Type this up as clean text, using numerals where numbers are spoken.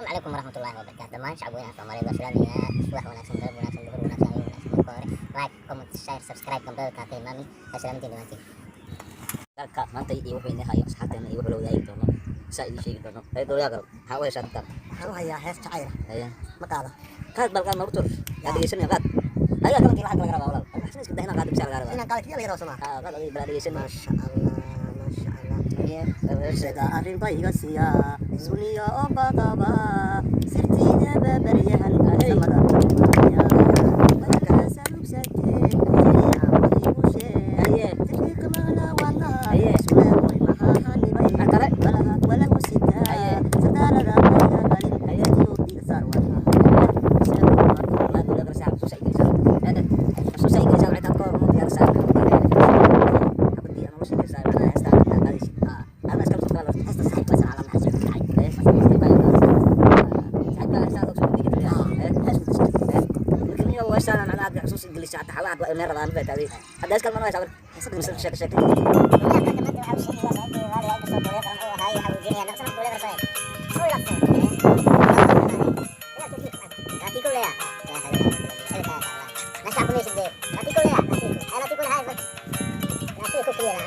Asalaamu calaykum waraxmatullaahi wabarakaatu. Dhammaan shacabweynaha Soomaaliyeed waa salaamaynaa. Subax wanaagsan, galab wanaagsan, duhur wanaagsan, habeen wanaagsan. Marka hore like, comment, share, subscribe, gambalka ka hilmaamin. Waa salaamantiin dhammaantiin. Dalka maanta iyo wuxuu inoo hayo asxaabteena iyo wuxuu la wadaagi doono saa idiin sheegi doono. Ay dowlaha gal maxaa u heshaa dadkan? Waxaan u hayaa hees jacayl ah. Haya. Ma qaada? Qaad bal, qaad nagu tur. Yaa dhegeysanaya, qaad. Adiga kalankii lacag laga rabaa, walaal. Waxna iska daa inaan qaado bisa laga rabaa. Inaan qaada keliya laga rabo, soo maa? Haa, qaad adiga, bal dhegeysan. Maasha Allah, maasha Allah. Sida arrin ba iga siiya suniya oo baqaba sirtiida babaryahan samada kala salugsatee igu sheeg sirtii maqla wadnaha suleemoy maxaa xanibay Kale. Walaha walahu sitaa sardaalada mayga qalin sirtiyo iga saar wadnaha. Maa dowlaha gal saaxib xusuus ay gelisaa. Xusuus ay gelisaa, waxay tahay kor mu diyaar saaxib. Xabadii aan nolosha gelisaa, macnaha heesta aad qaadaysid. Haa, adna iska soo qaado. Heesta saaxiib waa salaam xasuus dhacay. Saaxib baa heesta aad soo dhigi kartaa. Marka waa saan macnaha aad xusuus gelisaa, hataa xalaad waa inay rabaan bay tahay. Hadda iska ma haysaa marka sheek sheek. Dowlaha dalka maanta waxa uu sheegaya saaxiibkii qaaliga, inkastoo dowlad qaran uu ahaay, waxa uu weydiinayaa meeqa sano dowlad qaran soo kow iyo labaatan sano. Laati kow leeya. Laati kow leeya. Laati kow leeya. Laati kow keliya.